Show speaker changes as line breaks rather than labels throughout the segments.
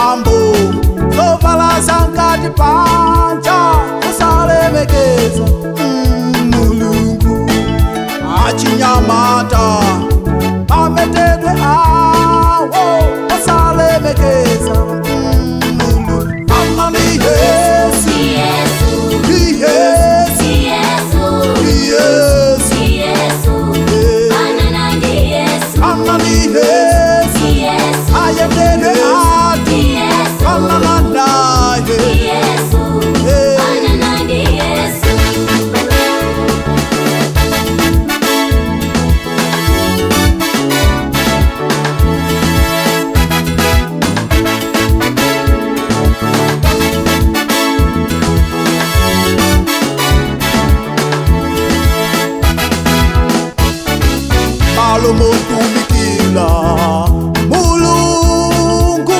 Miyambo zovala zankati panja kusalemekeza Mulungu. Achinyamata pametedwe awo kusalemekeza Mulungu. Amani Yesu, Yesu, Yesu, Amani Yesu, ayendele atu fanana naye. Alomotumikila Mulungu,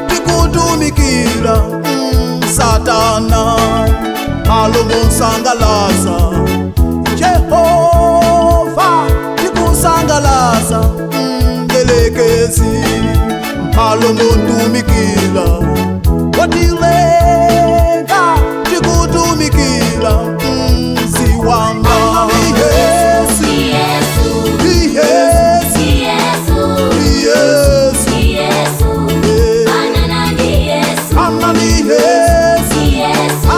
tikutumikila Satana. Alomosangalasa Jehova, tikusangalasa Ngelekezi. Alomotumikila Watilenga, tikutumikila Ziwanda. Yesu, Yesu, Yesu, Amani Yesu,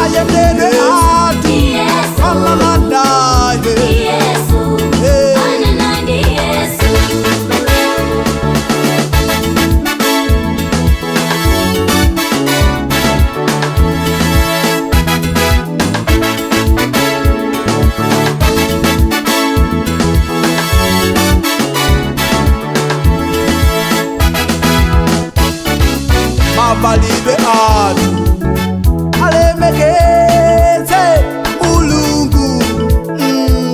ayendele atu fanana naye. Mavalidwe atu alemekeze Mulungu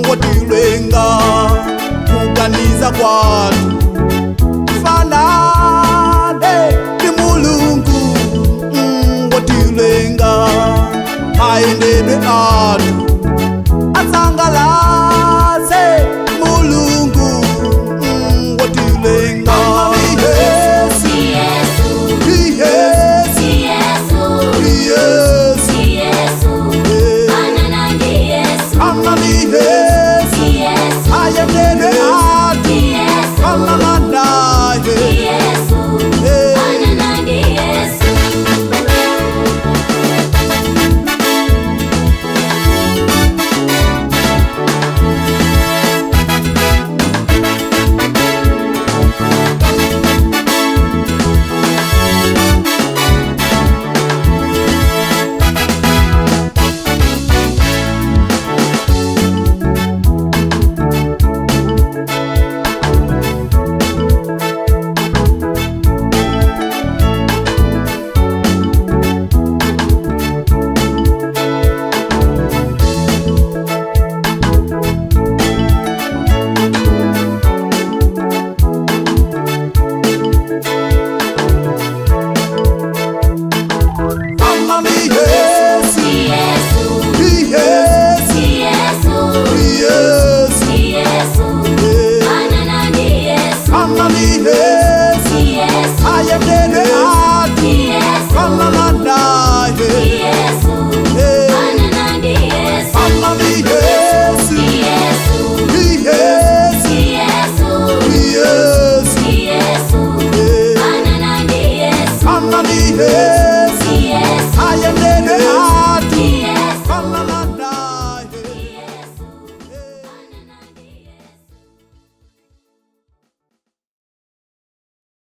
wotilenga kuganiza kwatu fanane ndi Mulungu wotilenga maendedwe atu atsangalase Mulungu wotilenga. Yesu, Yesu, Yesu, Amani Yesu, ayendele atu fanana naye. Amani Yesu, Yesu, Yesu, Amani Yesu.